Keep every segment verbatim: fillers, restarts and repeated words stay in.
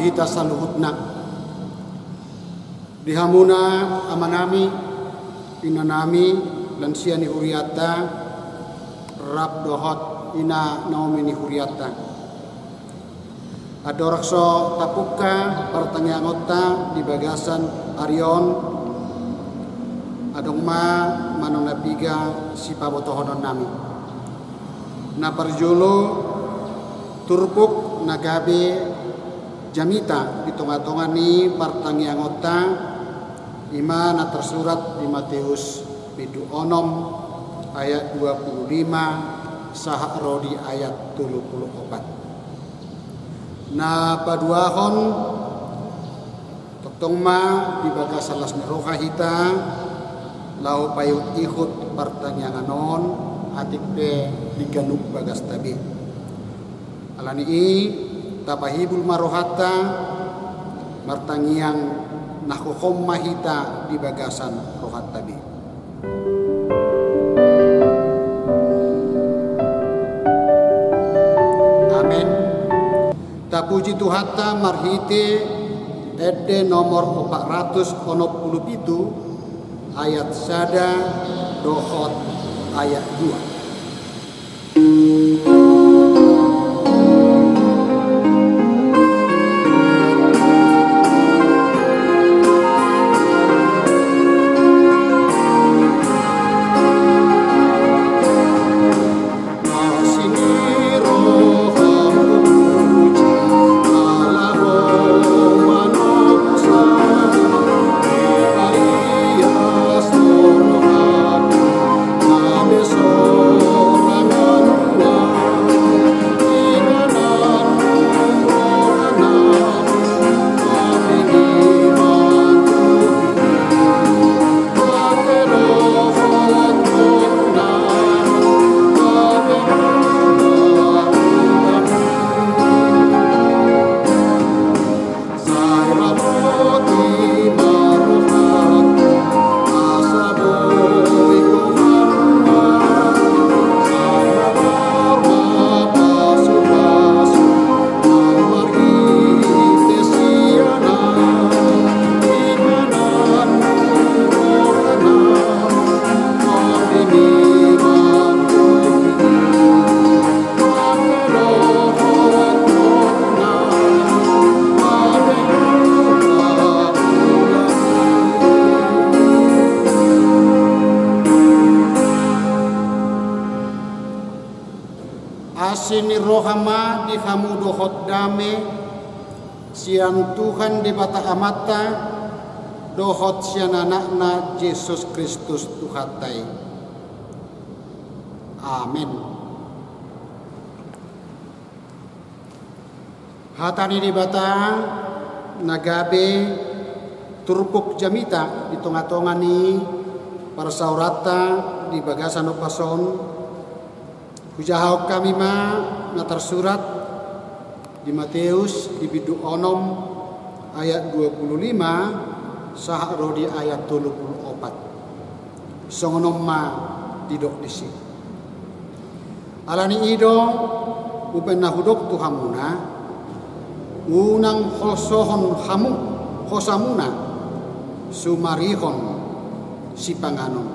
Hita saluhutna. Di hamuna amanami, inanami, lansia ni hurianta, rap dohot ina Naomi ni hurianta. Andorang so tapungka partangiangonta di bagasan ari on, adong ma manang na piga sipabotohononnami. Na parjolo, turpuk na gabe jamita di tongatonga ni partangiangonta, i ma na tarsurat di Mateus bindu onom ayat dua pulu lima sahat ro di ayat tolu pulu opat. Na paduahon, tongtong ma di bagasan las ni roha hita laho paihutihut partangiangan on, atik pe di ganup bagasta be. Alani i, tapahibul ma rohanta, martangiang na hohom ma hita di bagasan rohanta be. Amen. Tapuji Tuhanta marhite ende nomor opat ratus onom pulu pitu, ayat sada dohot ayat dua. Asi ni roha ma di hamu dohot dame sian Tuhan Debata Amanta dohot sian Anakna Jesus Kristus Tuhanta i. Amen. Hata ni Debata na gabe turpuk jamita di tongatonga ni parsaoranta di bagasan ombas on, hujahahon hami ma na tarsurat di Mateus di bindu onom ayat dua pulu lima sahat ro di ayat tolu pulu opat. Songon on ma didok disi. Alani i do umbahen na hudok tu hamuna, unang holsohon hamu hosamuna sumarihon sipanganon,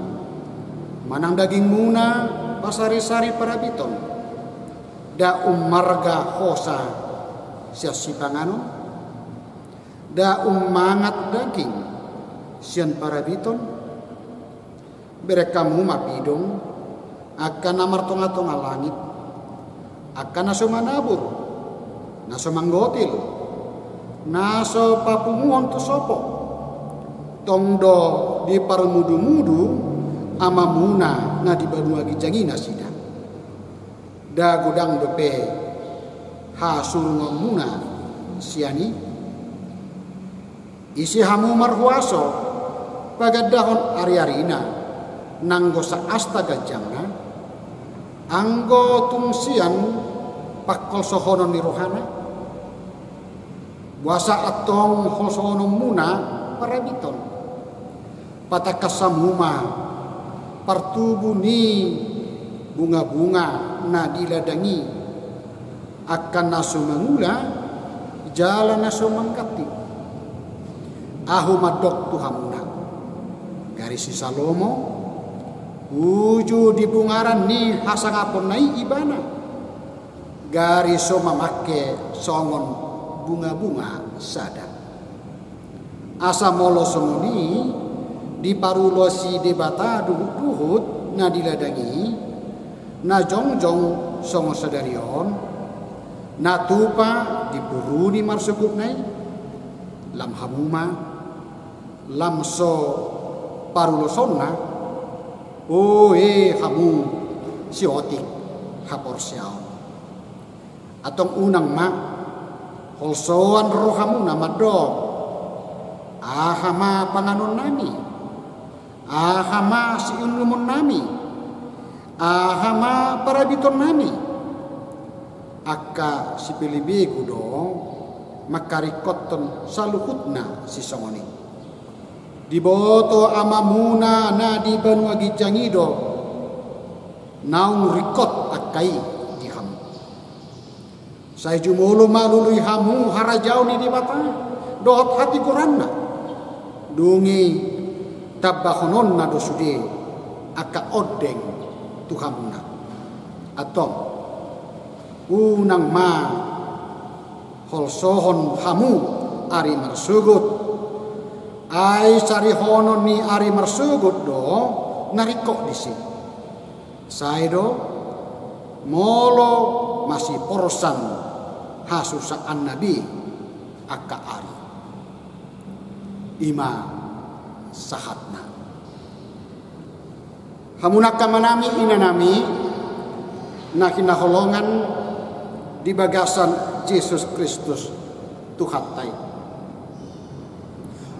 manang dagingmuna pasarisari parabiton. Nda ummarga hosa sian sipanganon? Nda ummangat daging sian parabiton? Bereng hamu ma pidong angka na martongatonga langit, angka na so manabur, na so manggotil, na so papunguhon tu sopo. Tong do diparmudumudu Amamuna na di banua ginjang i nasida. Nda godang dope hasurungonmuna sian i? Ise hamu marhuaso pagandahon ariarina nanggo saasta ganjangna, anggo tung sian pangholsohonon ni rohana? Boasa antong holsohononmuna parabiton? Patangkas hamu ma partubu ni bungabunga na di ladang i. Angka na so mangula jala na so mangganti. Ahu mandok tu hamuna, gari si Salomo, uju di bungaran ni hasangaponna i ibana, gari so mamangke songon bunga-bunga sada. Asa molo songon i, diparulosi Debata duhut-duhut na di ladang i, na jongjong songon sadari on, na tupa di puru ni marsogotna i, lam hamu ma, lam so parulosonna, o e hamu siotik haporseaon. Antong unang ma holsoan rohamuna mandok: Aha ma panganonnami? Aha ma siinumonnami? Aha ma parabitonnami? Angka sipelebegu do mangkaringkothon saluhutna sisongon i. Diboto Amamuna na di banua ginjang i do naung ringkot angka i di hamu. Sai jumolo ma lului hamu harajaon ni Debata dohot hatigoranna, dung i tambahononna do sude angka ondeng tu hamuna. Antong, unang ma holsohon hamu ari marsogot, ai sarihonon ni ari marsogot do na ringkot disi. Sai do, molo masiporsan hasusaanna be angka ari. I ma sahatna. Hamuna angka amanami, inanami na hinaholongan di bagasan Jesus Kristus, Tuhanta i.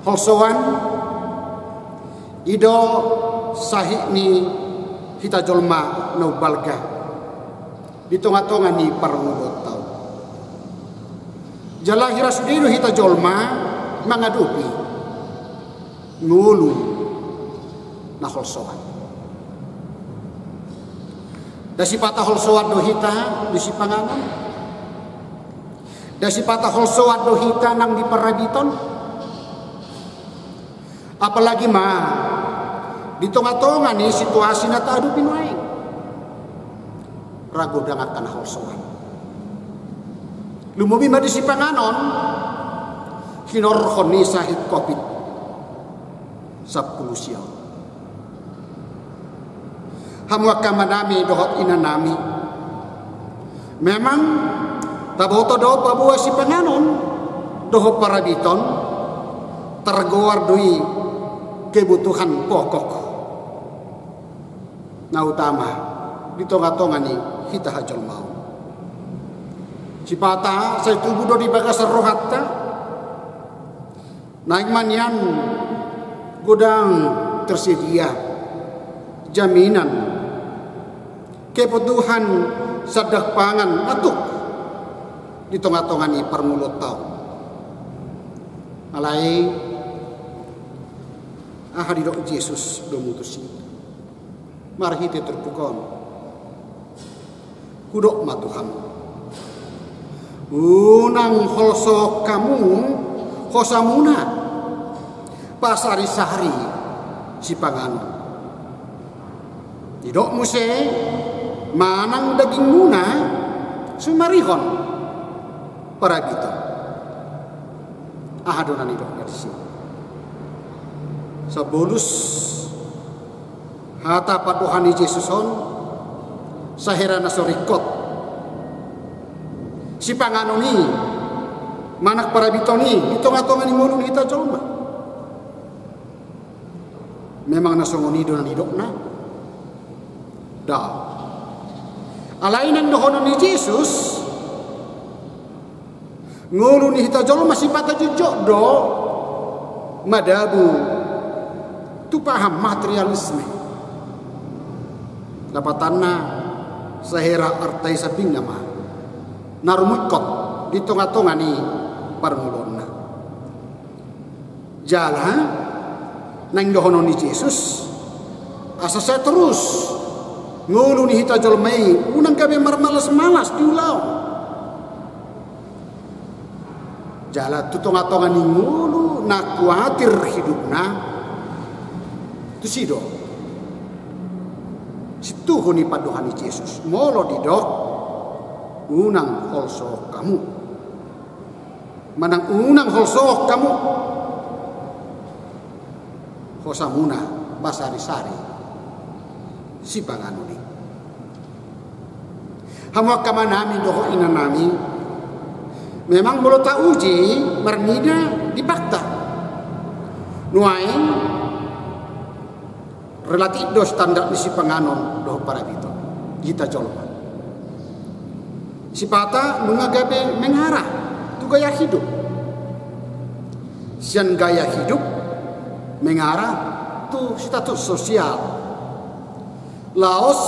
Holsoan i do sahit ni hita jolma na umbalga di tonga-tonga ni parngoluonta on. Jala hira sude do hita jolma mangadopi ngolu na holsoan. Nda sipata holsoan do hita di sipanganon. Nda sipata holsoan do hita nang di parabiton. Apalagi ma di tonga-tonga ni situasi na taadopi nuaeng. Ra godang angka na holsoan. Lumobi ma di sipanganon, hinorhon ni sahit covid sampulu sia on. Hamu angka amanami dohot inanami, memang taboto do paboa sipanganon dohot parabiton, targoar do i kebutuhan pokok na utama di tonga-tonga ni hita hajolmaon. Sipata sai tubu do di bagasan rohanta, naeng ma nian godang tersedia jaminan kebutuhan sandang pangan na tuk di tonga-tonga ni parngoluonta on. Alai aha didok Jesus domu tusi marhite turpuk on? Hudok ma tu hamu, unang holsohon hamu hosamuna pasari-sari sipanganon. Didok muse manang dagingmuna sumarihon parabiton. Aha do na nidokna disi? Sabolus hata pandohan ni Jesus on, sahira na so ringkot sipanganon i manang parabiton i di tonga-tonga ni ngolu ni hita jolma. Memang na songon i do na nidokna? Nda. Alai naeng dohonon ni Jesus, ngolu ni hita jolma sipata jotjot do madabu tu paham materialisme. Lapatanna, sahira arta i sambing nama na rumingkot di tonga-tonga ni parngoluonna. Jala naeng dohonon ni Jesus, asa sai torus ngolu ni hita jolma i unang gabe marmalas-malas di ulaon. Jala tu tonga-tonga ni ngolu na kuatir hidupna, tusi do sintuhu ni pandohan ni Jesus, molo didok unang holsohon hamu manang unang holsohon hamu hosamuna basari-sari sipanganon i. Hamu angka amanami dohot inanami, memang molo tauji marnida di fakta, nuaeng relatif do standar ni sipanganon dohot parabiton hita jolma. Sipata nunga gabe mengarah tu gaya hidup. Sian gaya hidup mengarah tu status sosial. Laos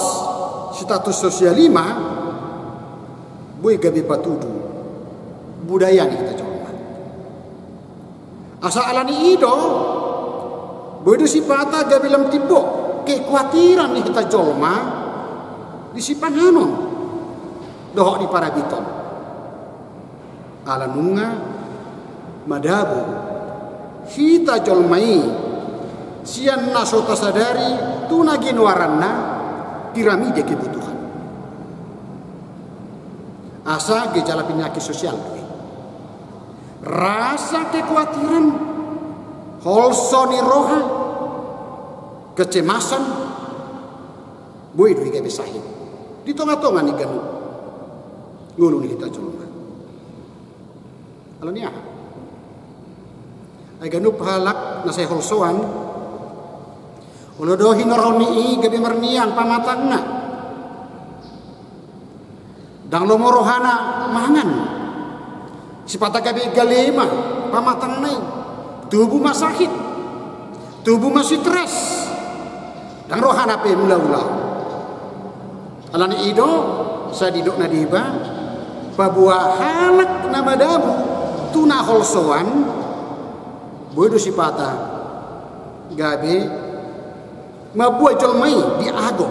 status sosial i ma boi gabe patudu budaya ni hita jolma. Asa ala ni i do, boi do sipata gabe lam timbo kekuatiran ni hita jolma di sipanganon dohot di parabiton. Ala nunga madabu hita jolma i sian na so tasadari tu na ginoaranna piramide kebutuhan. Asa gejala penyakit sosial do i. Rasa kekuatiran, holso ni roha, kecemasan, boi do i gabe sahit di tonga-tonga ni ganup ngolu ni hita jolma. Ala ni aha? Ai ganup halak na sai holsoan, olo do hinorhon ni i gabe marniang pamatangna. Ndang lomo rohana mangan. Sipata gabe gale ma pamatangna i. Tubu ma sahit. Tubu ma stres. Ndang rohana pe mulaulaon. Ala ni i do, sai didok na deba, paboa halak na madabu tu na holsoan, boi do sipata gabe mamboan jolma i diago.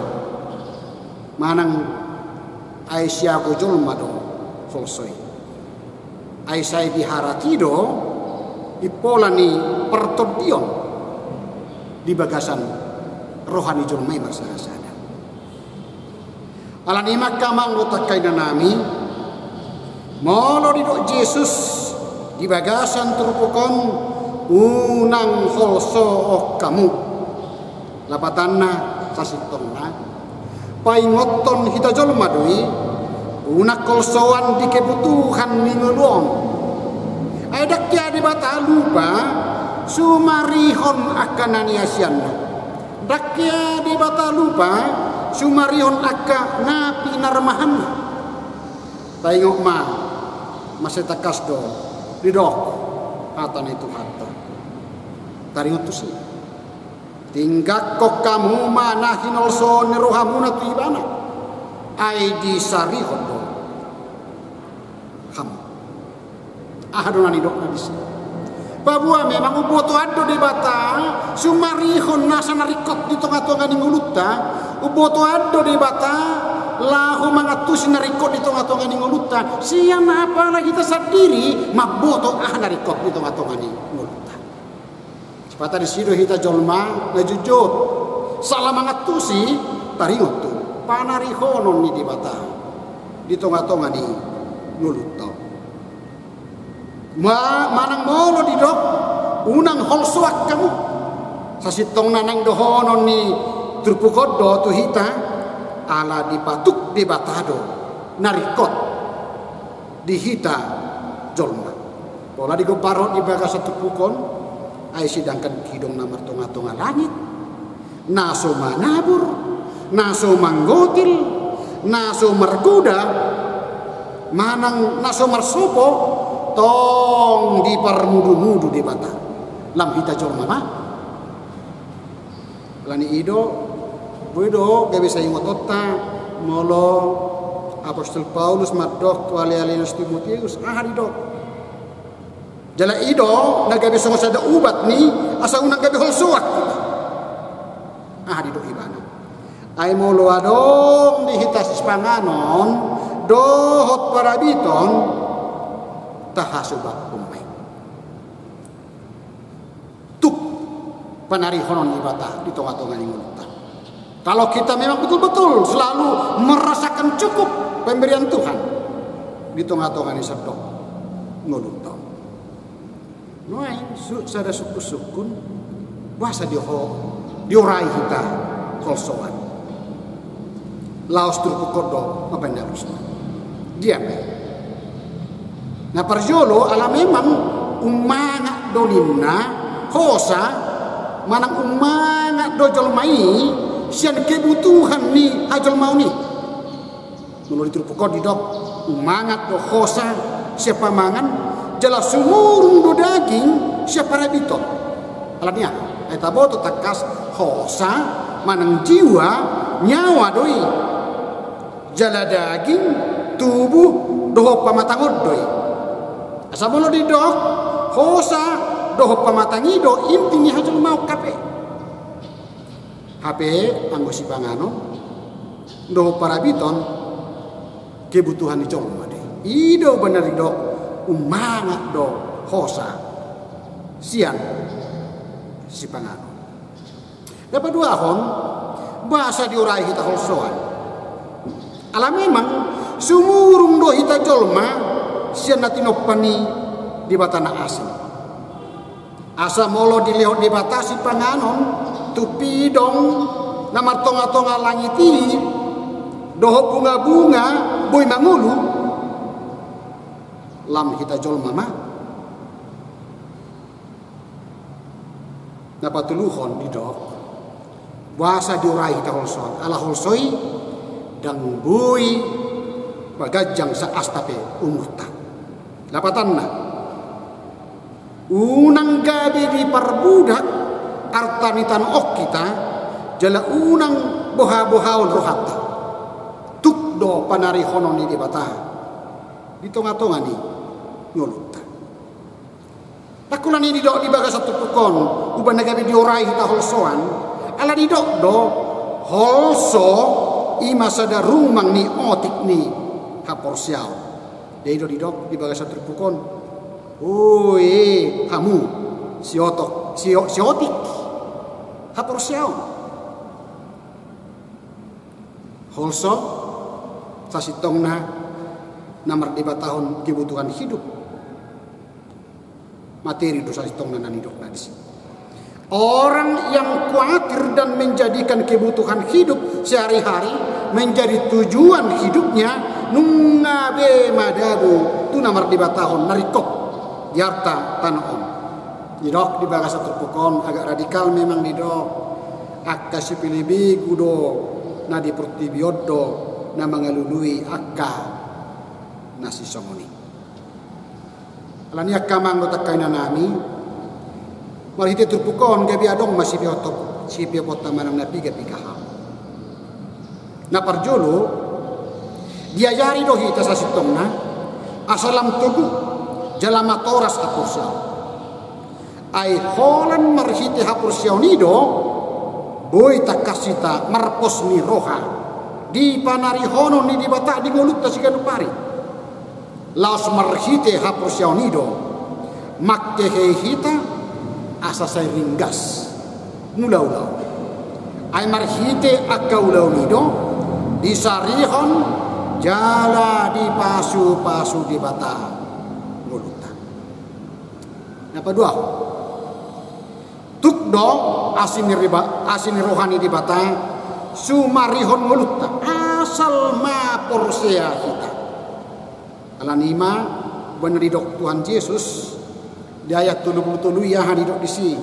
Manang ai siago jolma do holso i. Ai sai diharati do impola ni partondion di bagasan roha ni jolma i marsadasada. Ala ni i ma angka amang dohot angka inanami, molo didok Jesus di bagasan turpuk on, unang holsohon hamu, lapatanna sasintongna paingothon hita jolma do i, unang holsoan di kebutuhan ni ngolu on. Ai ndang hea Debata lupa sumarihon angka na niasianna. Ndang hea Debata lupa sumarihon angka na pinarmahanna. Taingot ma, mansai tangkas do didok hata ni Tuhanta. Taringot tusi. Tinggakkon hamu ma na hinolsohon ni rohamuna tu Ibana, ai disarihon do hamu. Aha do na nidokna disi? Paboa memang umbotoan do Debata sumarihon nasa na ringkot di tonga-tonga ni ngolunta. Umbotoan do Debata laho mangantusi na ringkot di tonga-tonga ni ngolunta. Sian apala hita sandiri mamboto aha na ringkot di tonga-tonga ni ngolunta. Sipata disi do hita jolma na jotjot, sala mangantusi, taringot tu panarihonon ni Debata di tonga-tonga ni ngolunta. Ma-, manang molo didok unang holsoan hamu, sasintongna naeng dohonon ni turpuk on do tu hita, ala dipatuk Debata do na ringkot di hita jolma. Pola digombarhon di bagasan turpuk on, ai sedangkan hidongna martonga-tonga langit, na so manabur, na so manggotil, na so margoda, manang na so marsopo, tong diparmudu-mudu Debata lam hita jolma ma. Ala ni i do, boi do gabe sai ingotonta molo Apostel Paulus mandok tu ale-alena si Timoteus, aha didok? Jala i do na gabe songon sada ubat ni asa unang gabe holsoan. Aha didok ibana? Ai molo adong di hita sipanganon dohot parabiton, tahasobathon ma i. panarihonon ni Debata di tonga-tonga ni ngolunta. Kalau kita memang betul-betul selalu merasakan cukup pemberian Tuhan di tonga-tonga ni sandok ngolunta. Nuaeng, su-, sada sungkun-sungkun, boasa di ho-, diorai hita holsoan. Laos turpuk on do mambaen alusna. Dia ma. Na parjolo, ala memang umangat do ninna hosa, manang umangat do jolma i sian kebutuhan ni hajolmaon i. Molo di turpuk on didok, umangat do hosa sian pamangan, jala sumurung do daging sian parabiton. Alani aha? Ai taboto tangkas hosa manang jiwa, nyawa do i. Jala daging, tubuh, dohot pamatang on do i. Asa molo didok, hosa dohot pamatang i do inti ni hajolmaon hape. Hape anggo sipanganon dohot parabiton kebutuhan ni jolma do i. I do umbaen na didok umangat do hosa sian sipanganon. Na paduahon, boasa diorai hita holsoan. Ala memang sumurung do hita jolma sian na tinompa ni Debata na asing. Asa molo dilehon Debata sipanganon tu pidong na martonga-tonga langit i, dohot bunga-bunga boi mangolu, lam hita jolma ma. Na patoluhon didok, boasa diorai hita holsoan. Ala holso i ndang boi paganjang saasta pe umurta. Lapatanna, unang gabe diparbudak arta ni tano on hita, jala unang boha-bohaon rohanta. Tuk do panarihonon ni Debata di tonga-tonga ni ngolunta. Ndang holan i didok di bagasan turpuk on, umbaen na gabe diorai hita holsoan, ala didok do, holso i ma sada rumang ni otik ni haporseaon. Jadi do didok di bagasan turpuk on, oe hamu, siotok, sio-, siotik haporseaon. Holso, sasintongna na mardebatahon kebutuhan hidup. Materi do sasintongna na nidokna disi. Orang yang kuatir dan menjadikan kebutuhan hidup sehari-hari menjadi tujuan hidupnya, nunga be madabu tu na mardebatahon na ringkot di arta tano on. Didok di bagasan turpuk on, agak radikal memang didok, angka sipelebegu do na di portibi on do na mangalului angka na sisongon i. Alani i angka amang dohot angka inanami, marhite turpuk on gabe adong ma sipeop-, sipeoponta manang na piga-piga hal. Na parjolo, diajari do hita sasintongna asa lam togu jala matoras haporseaon. Ai holan marhite haporseaon i do boi tangkas hita marpos ni roha di panarihonon ni Debata di ngolunta siganup ari. Laos marhite haporseaon i do mangkehei hita asa sai ringgas mangula ulaon. Ai marhite angka ulaon i do disarihon jala dipasupasu Debata ngolunta. Na paduahon, tuk do asi ni riba-, asi ni roha ni Debata sumarihon ngolunta asal ma porsea hita. Alani i ma umbaen na didok Tuhan Jesus di ayat tolu pulu tolu i, aha didok disi?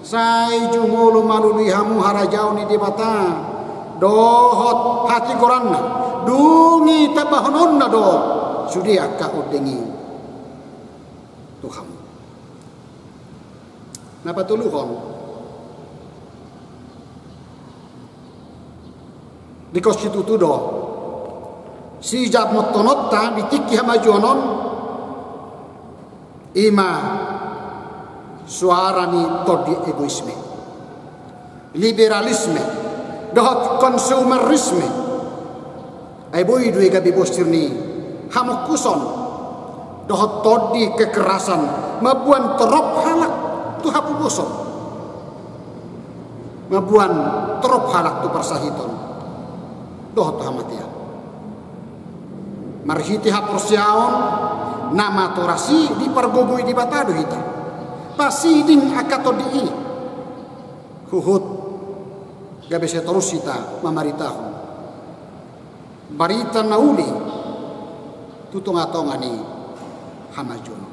Sai jumolo malului hamu harajaon ni Debata dohot hatigoranna, dung i tambahononna do sude angka ondeng i tu hamu. Na patoluhon, dikonstitusi do sijamothononta di tingki hamajuon on, i ma suara ni tondi egoisme, liberalisme dohot konsumerisme. Ai boi do i gabe bostir ni hamungkuson dohot tondi kekerasan mamboan torop halak tu hapogoson. Mamboan torop halak tu parsahiton dohot tu hamatean. Marhite haporseaon na matoras i dipargogoi Debata do hita pasiding angka tondi i, huhut gabe sai torus hita mamaritahon barita na uli tu tongatonga ni hamajuon.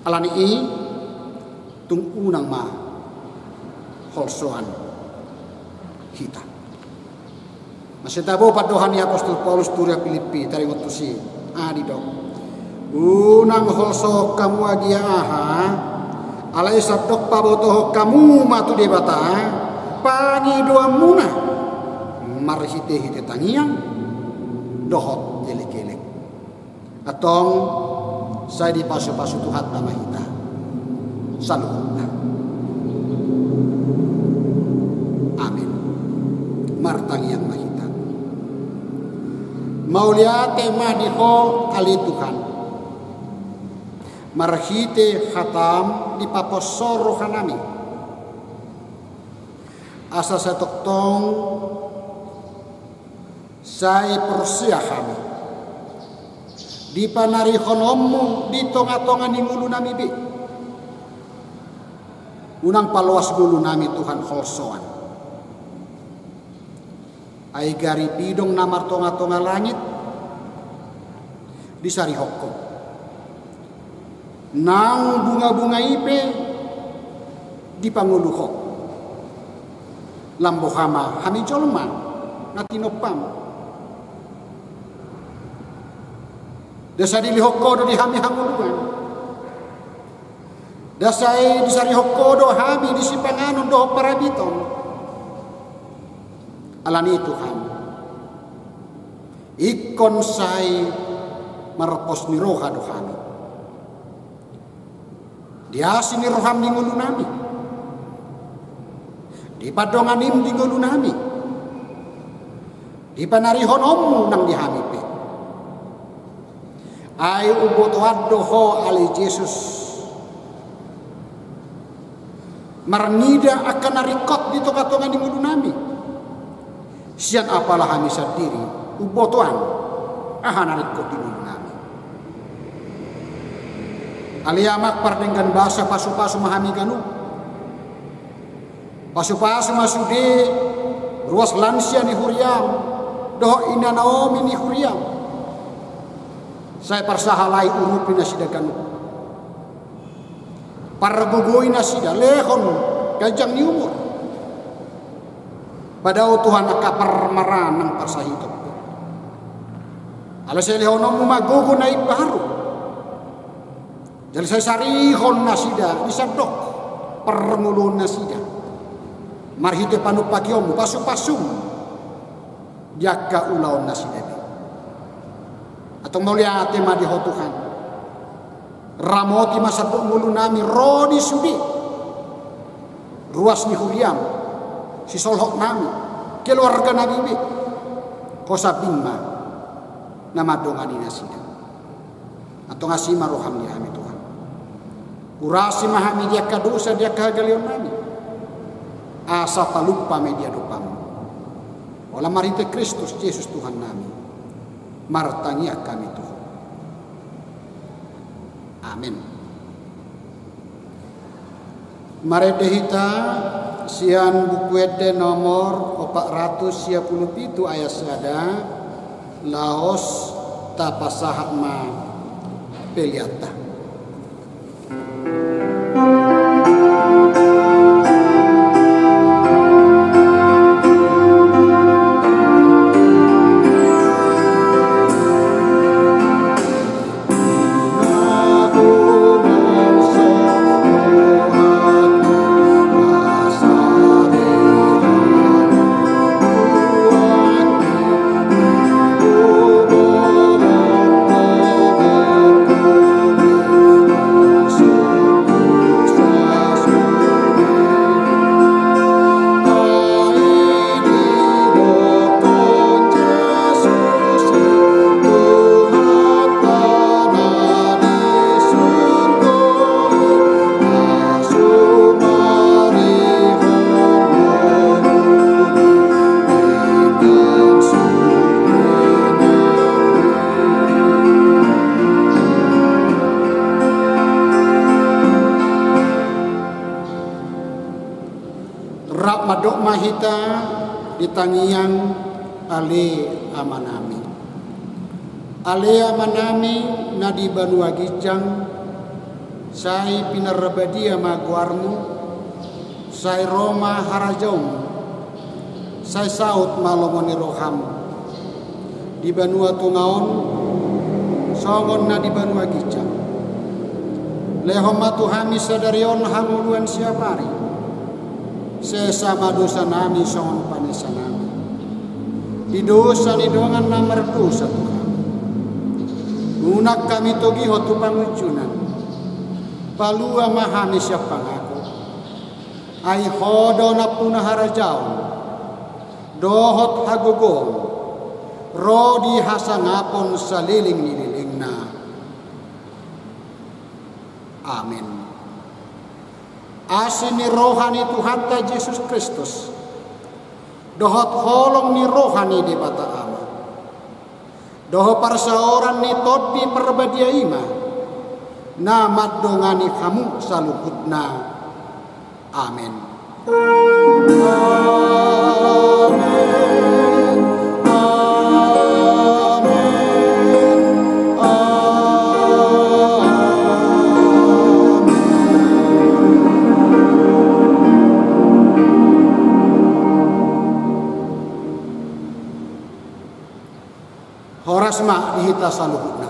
Alani i, tung unang ma holsoan hita. Mansai tabo pandohan ni apostel Paulus tu huria Pilippi, taringot tusi, aha didok: Unang holsohon hamu agia aha, alai sandok pabotohon hamu ma tu Debata pangidoanmuna marhitehite tangiang dohot elekelek. Antong, sai dipasupasu Tuhanta ma hita saluhutna. Amin. Martangiang ma hita. Mauliate ma di Ho ale Tuhan, marhite hataM dipaposhon rohanami, asa sai tongtong sai porsea hami di panarihononMu di tongatonga ni ngolunami be. Unang paloas ngolunami, Tuhan, holsoan. Ai gari pidong na martongatonga langit disarihon Ho, nang bungabunga i pe dipangolu Ho. Lam boha ma hami jolma na tinompaM? Nda sai dilehon Ho do di hami hangoluan? Nda sai disarihon Ho do hami di sipanganon dohot parabiton? Alani i, Tuhan, ingkon sai marpos ni roha do hami. Di asi ni rohaM di ngolunami, di pandonganim di ngolunami, di panarihononMu nang di hami pe. Ai hubotoan do Ho, ale Jesus, marnida angka na ringkot di tongatonga ni ngolunami. Sian apala hami sandiri hubotoan aha na ringkot di ngolunami. Ale Ama pardenggan basa, pasupasu ma hami ganup. Pasupasu ma sude ruas lansia ni huriaM dohot ina Naomi ni huriaM. Sai parsahalai, urupi nasida ganup. Pargogoi nasida, lehon ganjang ni umur. Padao, Tuhan, angka parmaraan nang parsahiton pe, alai sai lehononMu ma gogo na imbaru. Jala sai sarihon nasida di sandok parngoluon nasida marhite panumpationMu, pasupasuM di angka ulaon nasida be. Antong mauliate ma di Ho, Tuhan. Ramoti ma sandok ngolunami ro di sude, ruas ni huriaM, sisolhotnami, keluarganami be. Ho sambing ma na mandongani nasida. Antong asi ma rohaM di hami, Tuhan. Urasi ma hami di angka dosa, di angka hagaleonnami, asa talumpa ma i di adopanMu. Holan marhite Kristus Jesus Tuhannami, martangiang hami tu Ho. Amen. Marende hita sian Buku Ende nomor opat ratus sia pulu pitu ayat sada, laos tapasahat ma peleanta. Rap mandok ma hita di tangiang. Ale Amanami. Ale Amanami na di banua ginjang, sai pinarbadia ma goarmu, sai ro ma harajaonmu, sai saut ma lomo ni roham di banua tonga on, songon na di banua ginjang. Lehon ma tu hami sadari on hangoluan siapari. Sesa ma dosanami songon panesanami di dosa ni dongan na mardosa tu hami. Unang hami togihon tu pangunjunan. Palua ma hami sian pangago. Ai Ho do nampuna harajaon dohot hagogoon, ro di hasangapon saleleng ni lelengna. Amen. Asi ni roha ni Tuhanta Jesus Kristus, dohot holong ni roha ni Debata Ama, dohot parsaoran ni Tondi Parbadia i ma na mandongani hamu saluhutna. Amen. Amen. Amen. Amen. Horas ma di hita saluhutna.